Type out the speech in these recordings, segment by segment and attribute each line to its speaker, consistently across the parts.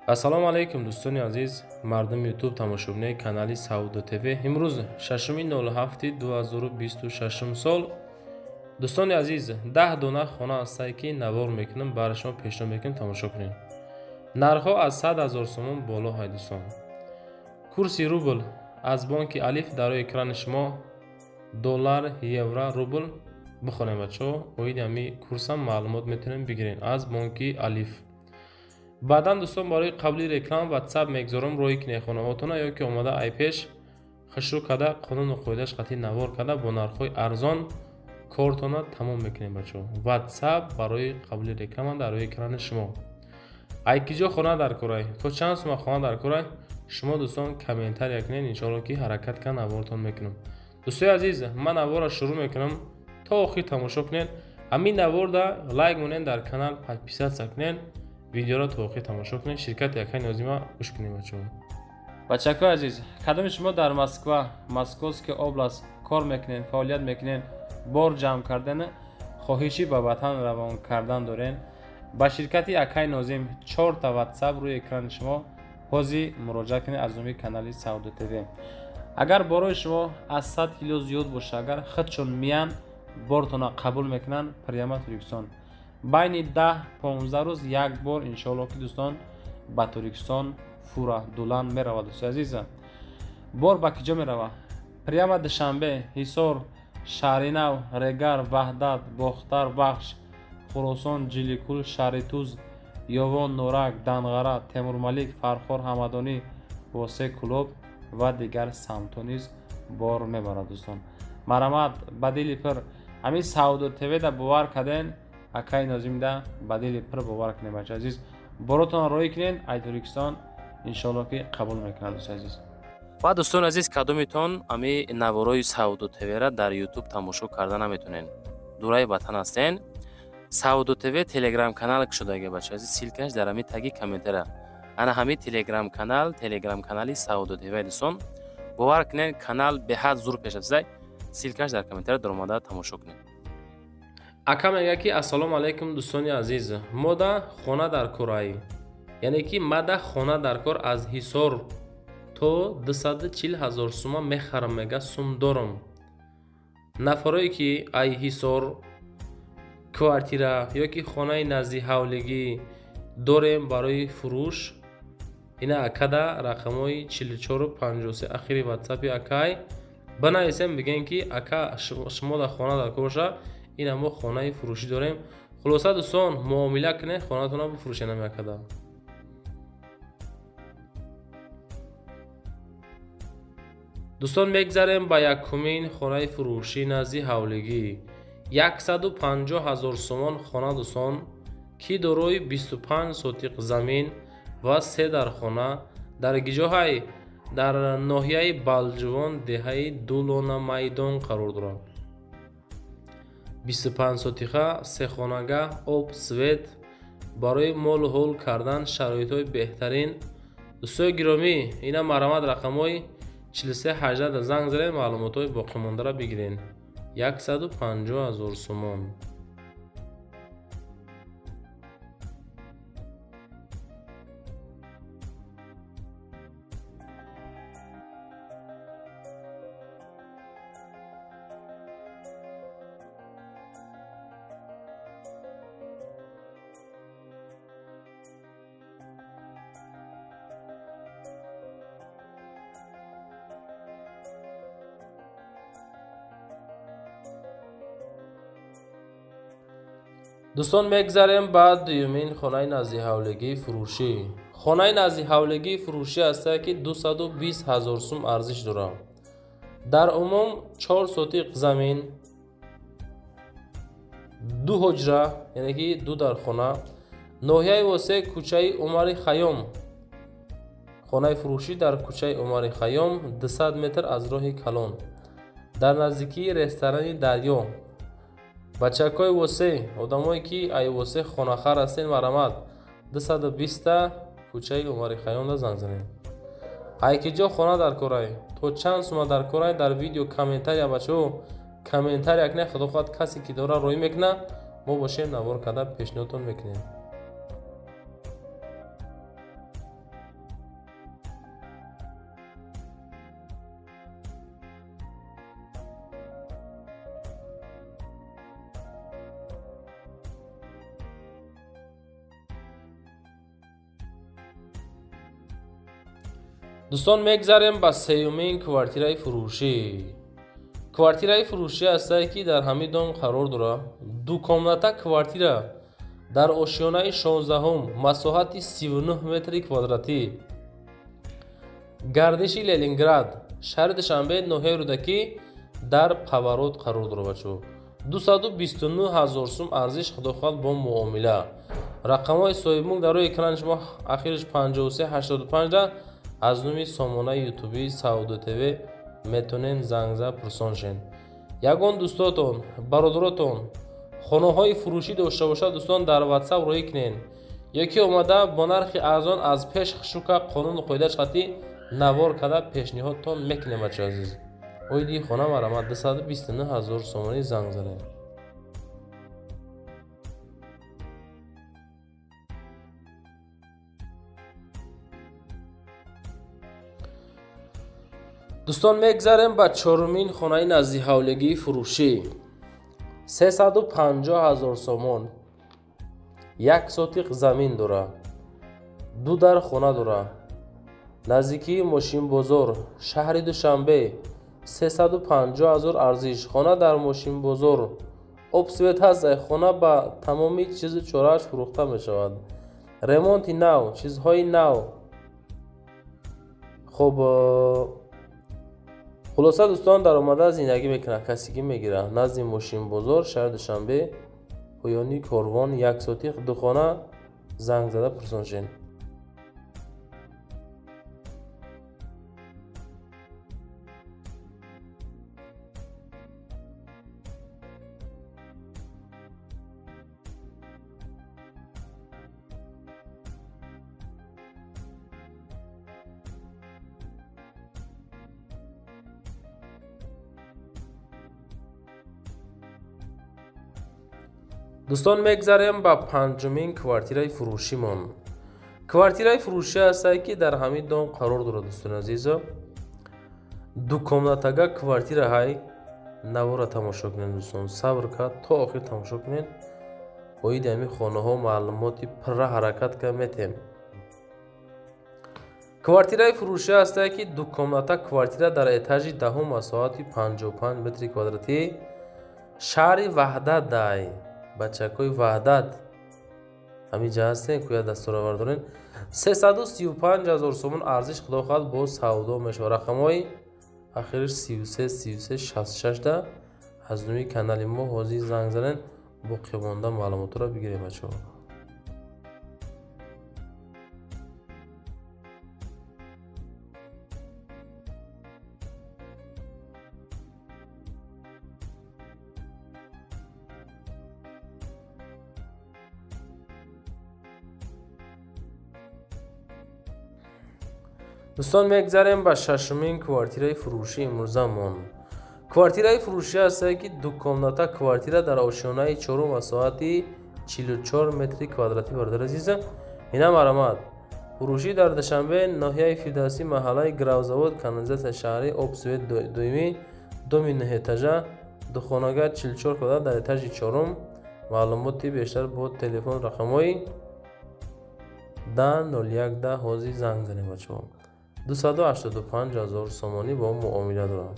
Speaker 1: Ассалому алайкум, дӯстони азиз, мардуми Ютуб, тамошобинои канали Савдо ТВ. Имрӯз 6.07.2026 сол. Дӯстони азиз, 10 дона хона ҳастае, ки навор мекунам, барои шумо пешниҳод мекунем, тамошо кунем. Нархҳо аз 100 ҳазор сомон боло ҳай, дӯстон. Курси рубл аз бонки Алиф дар рӯи экрани шумо, доллар, евро, рубл бихонем, бачаҳо. Оиди ҳами курсам маълумот метавонем бигирем аз бонки Алиф. Баъдан, дӯстон, барои қабули реклама Ватсап мегзорам, роҳи кине хонаҳотона ё ки омада айпеш хушрӯ карда, қонуну қоидааш қатъи навор карда, бо нархҳои арзон кортона тамом мекунем, бачаҳо. Ватсап барои қабули реклама дар рӯи экрани шумо. Ай киҷо хона дар корай, то чанд сума хона дар корай, шумо, дӯстон, комментария кунед, иншоалло ки ҳаракат кан навортон мекунам. Дӯстои азиз, ман наворро шурӯъ мекунам, то охир тамошо кунед. Ҳамин наворда лайк монед, дар канал подписаться кунед, видеоро то охир тамошо кунед, ширкати Акай Нозима гӯш кунед, бачаҳо. Бачакои азиз, кадоми шумо дар Москва, Московская область кор мекунед, фаъолият мекунед, бор ҷамъ кардан, хоҳиши ба ватан равон кардан доред, ба ширкати Акай Нозим чорта Ватсап рӯи экрани шумо, ҳозир муроҷиат кунед аз номи канали Савдо ТВ. Агар борои шумо аз 100 кило зиёд боша, агар худшон миян, бортона қабул мекунанд, прямо Тоҷикистон байни 10-15 рӯз як бор, иншоалло ки, дӯстон, ба Тоҷикистон фура дулан меравад. Дӯстои азиза, бор ба киҷо меравад? Прямо Душанбе, Ҳисор, Шаҳринав, Регар, Ваҳдат, Бохтар, Вахш, Хуросон, Ҷиликул, Шаҳритуз, Ёвон, Норак, Данғара, Темурмалик, Фархор, Ҳамадонӣ, Восе, Кӯлоб ва дигар самтҳо низ бор мебарад. Дӯстон, марҳамат, ба дили пир ҳамин Савдо ТВ-да бовар карден, Акаи Нозимда ба дили пир бовар кунед. Бача азиз, боротонро роҳӣ кунед ай Тоҷикистон, иншоалло ки қабул мекунад, дӯстои азиз.
Speaker 2: Ва, дӯстони азиз, кадомитон ами наворои Савдо ТВ-ра дар Ютуб тамошо карда наметонен, дураи ватан ҳастен, Савдо ТВ телеграм канал кушодаги, бача азиз, ссылка ш дар ҳами таги комментара. Ана ҳами телеграм канал, телеграм канали Савдо ТВ. Дӯстон, бовар кунед, канал беҳад зур пешрафтазай. Ссылка ш дар комментара, даромада тамошо кунед.
Speaker 1: Ака мегӯяд ки: «Ассалому алайкум, дӯстони азиз, мода хона дар корай, яъне ки мада хона дар кор, аз Ҳисор то 240 ҳазор сума мехарам», мега, «сум дорам». Нафарое ки ай Ҳисор квартира ё ки хонаи назди ҳавлигӣ дорем барои фурӯш, ина акада рақамҳои 44 53 ахири Ватсапи акай банависем, бигӯем ки: «Ака, шумо дар хона дар кор боша, ина мо хонаи фурӯшӣ дорем». Хулоса, дӯстон, муомила кунед, хонатонро бифурӯшед ами акада. Дӯстон, мегзарем ба якумин хонаи фурӯшӣ назди ҳавлигӣ, 150 ҳазор сомон хона, дӯстон, ки дорои 25 сотиқ замин ва се дархона дар гиҷоҳай дар ноҳияи Балҷувон, деҳаи Дулонамайдон қарор дорад. 25 сотиха, сехонага, об, свет, барои молу ҳол кардан шароитҳои беҳтарин. Дӯстои гиромӣ, ина марҳамат, рақамҳои 43 18 занг занед, маълумотҳои боқимондаро бигиред. 150 ҳазор сомон. Дӯстон, мегзарем ба дуюмин хонаи наздиҳавлигии фурӯшӣ. Хонаи наздиҳавлигии фурӯшӣ ҳастае, ки 220 ҳазор сум арзиш дорад. Дар умум 4 сотиқ замин, ду ҳуҷра, яъне ки ду дархона, ноҳияи Восе, кӯчаи Умари Хайём. Хонаи фурӯшӣ дар кӯчаи Умари Хайём, 200 метр аз роҳи калон, дар наздикии ресторани Дарё. Бачакҳои Восе, одамое ки ай Восе хонахар ҳастен, марҳамат, 220-та кӯчаи Умари Хайёмда занг занед. Ай ки ҷо хона дар корай, то чанд сума дар корай, дар видео комментария, бачаҳо, комментария кунед. Худо хоҳад, касе ки дора, роҳӣ мекунад, мо бошем, навор карда пешниҳодтон мекунем. Дӯстон, мегзарем ба сеюмин квартираи фурӯшӣ. Квартираи фурӯшӣ ҳастае, ки дар ҳамин дом қарор дорад. Дукомната квартира дар ошёнаи 16-ум, масоҳати 39 метри квадратӣ, гардиши Ленинград, шаҳри Душанбе, ноҳияи Рӯдакӣ, дар поворот қарор дорад. Бачо, 229 ҳазор сум арзиш, худо хоҳад, бо муомила. Рақамҳои соҳибмулк дар рӯи экрани шумо, ахираш 5385 да. Аз номи сомонаи ютубии Савдо ТВ метонен зангза пурсон шен. Ягон дӯстотон, бародаротон хонаҳои фурӯшӣ дошта бошад, дӯстон, дар Ватсап роҳӣ кунен ё ки омада бо нархи арзон аз пеш шука, қонуну қоидааш қатъӣ навор карда пешниҳодтон мекунем. Бачо азиз, оиди хона марамат 229 ҳазор сомонӣ занг занед. Дӯстон, мегзарем ба чорумин хонаи наздиҳавлигии фурӯшӣ. 350 ҳазор сомон, як сотиқ замин дорад, ду дар хона дорад, наздикии мошинбозор, шаҳри Душанбе. 350 ҳазор арзиш, хона дар мошинбозор, об, свет ҳаст. Хона ба тамоми чизу чорааш фурӯхта мешавад. Ремонти нав, чизҳои нав. Хуб, хулоса, дӯстон, даромада зиндагӣ мекунад, касигӣ мегирад. Назди мошинбозор, шаҳри Душанбе, поёни корвон, як сотиқ, ду хона. Занг зада пурсон шен. Дӯстон, мегзарем ба панҷумин квартираи фурӯшимон. Квартираи фурӯшӣ ҳастае, ки дар ҳамин дом қарор дорад. Дӯстони азизо, дукомнатага квартира ҳай. Навора тамошо кунед, дӯстон, сабр кард то охир тамошо кунед. Оиди ҳамин хонаҳо маълумоти пурра ҳаракат ка метем. Квартираи фурӯшӣ ҳастае, ки дукомната квартира дар этажи 10-ум, масоҳати 55 метри квадратӣ, шаҳри Ваҳдат дай. Бачакҳои Ваҳдат ҳамин ҷа ҳастем, кӯя дастуравар дорем. 335 ҳазор сомон арзиш, худо хоҳад, бо савдо мешавад. Рақамҳои ахириш 33 33 66 да аз номи канали мо ҳозир занг занед, боқимонда маълумотро бигирем, бачаҳо. Дӯстон, мегзарем ба шашумин квартираи фурӯши имрӯзамон. Квартираи фурӯшӣ ҳастае, ки дукомната квартира дар ошёнаи чорум, масоҳати 44 метри квадратӣ. Бародари азиза, ина марамат. Фурӯшӣ дар Душанбе, ноҳияи Фирдавсӣ, маҳаллаи Гравзавод, канализатсияи шаҳрӣ, об, свет доимӣ, доми нӯҳэтажа, духонага 44 квадрат дар этажи чорум. Маълумоти бештар бо телефон рақамҳои 10 01 10 ҳозир занг занем, бачаҳо. 285 ҳазор сомонӣ бо муомила дорад.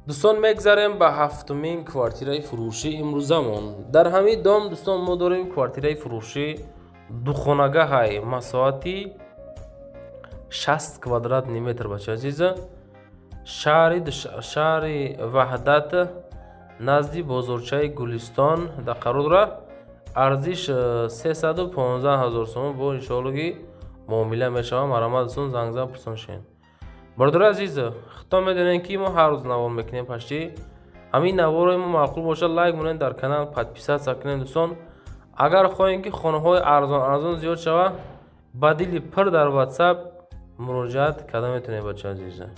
Speaker 1: Дӯстон, мегзарем ба ҳафтумин квартираи фурӯшӣ имрӯзамон. Дар ҳамин дом, дӯстон, мо дорем квартираи фурӯшӣ, духонага ҳай, масоҳати 60 квадратный метр. Бача азиза, шаҳри Ваҳдат, назди бозорчаи Гулистон дар қарор дорад. Арзиш 315 ҳазор сомон, бо иншоаллоги муомила мешавад. Марамат, дӯстон, зангзан пурсон шавед. Бародари азиз, худтон медонед, ки мо ҳар рӯз навор мекунем пашти. Ҳамин наворои мо маъқул бошад, лайк монед, дар канал подписаться кунед. Дӯстон, агар хоҳем, ки хонаҳои арзон арзон зиёд шавад, ба дили пир дар Ватсап муроҷиат карда метавонед, бача азиза.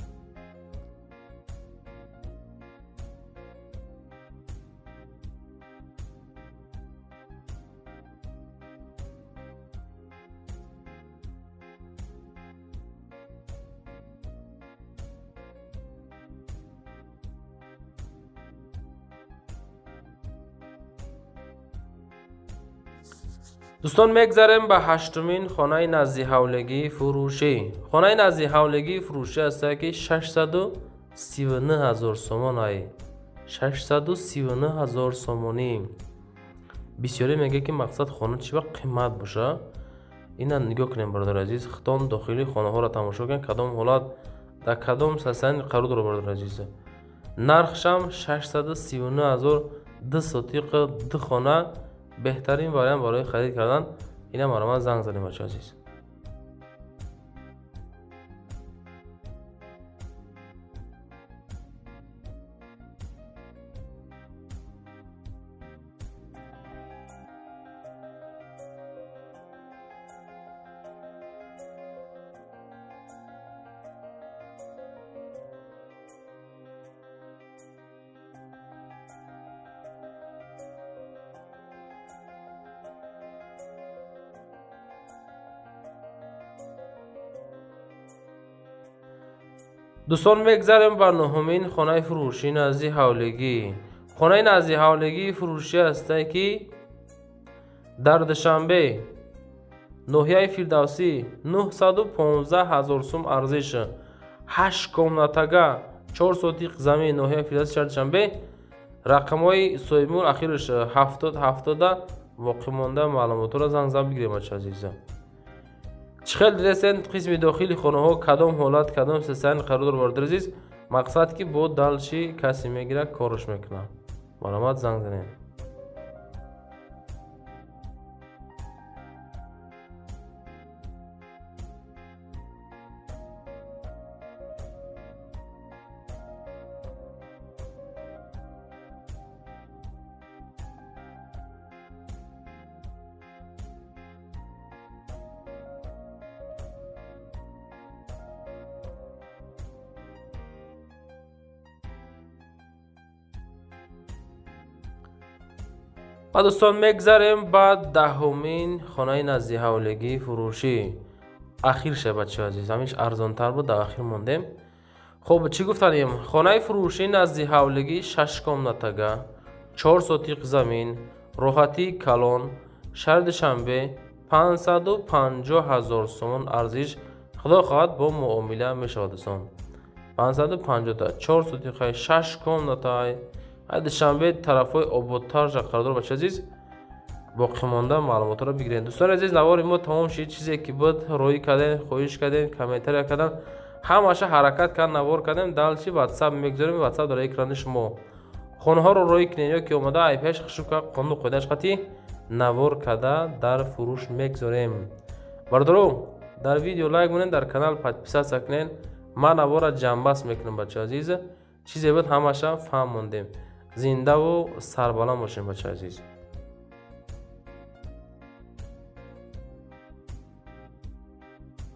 Speaker 1: Дӯстон, мегзарем ба ҳаштумин хонаи наздиҳавлигии фурӯшӣ. Хонаи наздиҳавлигии фурӯшӣ ҳаста, ки 639 ҳазор сомон ай, 639 ҳазор сомонӣ. Бисёре мегӯяд, ки мақсад хона чӣ вақт қимат боша. Ина нигоҳ кунем, бародари азиз, хитон дохили хонаҳоро тамошо кунем, кадом ҳолат, дар кадом состояние қарор дорад, бародари азиз. Нархшам 639 ҳазор, ду сотиқ, ду хона, беҳтарин вариант барои харид кардан. Ина марҳамат, занг занем, бачаи азиз. Дӯстон, мегзарем ба нуҳумин хонаи фурӯшӣ назди ҳавлигӣ. Хонаи назди ҳавлигии фурӯшӣ ҳастае, ки дар Душанбе, ноҳияи Фирдавсӣ, 915 ҳазор сум арзиш, ҳашт комнатага, чор сотиқ замин, ноҳияи Фирдавсӣ, шаҳри Душанбе. Рақамҳои соҳибмулк ахираш 70 70. Боқимонда маълумотҳоро занг зан бигирем, бача азиза. Чӣ хел дидесен, қисми дохили хонаҳо кадом ҳолат, кадом состояние қарор дорад, бародари азиз. Мақсад, ки бо дальше касе мегирад, кораш мекунад. Марҳамат, занг занед. Ва дӯстон, мегзарем ба даҳумин хонаи наздиҳавлигии фурӯшӣ. Ахир ша, бачаи азиз, ҳамиш арзонтар буд, дар ахир мондем. Хуб, чӣ гуфтанем? Хонаи фурӯшӣ наздиҳавлигӣ, шаш комнатага, чор сотиқ замин, роҳатии калон, шаҳри Душанбе, 550 ҳазор сомон арзиш, худо хоҳад, бо муомила мешавад. Дӯстон, 550-та, чор сотиқай, шаш комнатай, ай Душанбе, тарафҳои ободтар қарор дорад, бачаи азиз. Боқимонда маълумотҳоро бигиред. Дӯстони азиз, навори мо тамом шид. Чизе ки буд, роӣ кардем, хоҳиш кардем, комментария кардам, ҳамаша ҳаракат кард, навор кардем. Дальше ватсап мегузорем, ватсап дар экрани шумо. Хонаҳоро роӣ кунед ё ки омада айпиаш хушука, қонуну қоидааш қатъи навор карда дар фурӯш мегузорем. Бародаро, дар видео лайк монед, дар канал подписаться кунед. Ман навора ҷамъбаст мекунам, бачаи азиз. Чизе буд, ҳамаша фаҳм мондем. Зиндаву сарбаланд бошем, бачаи азиз.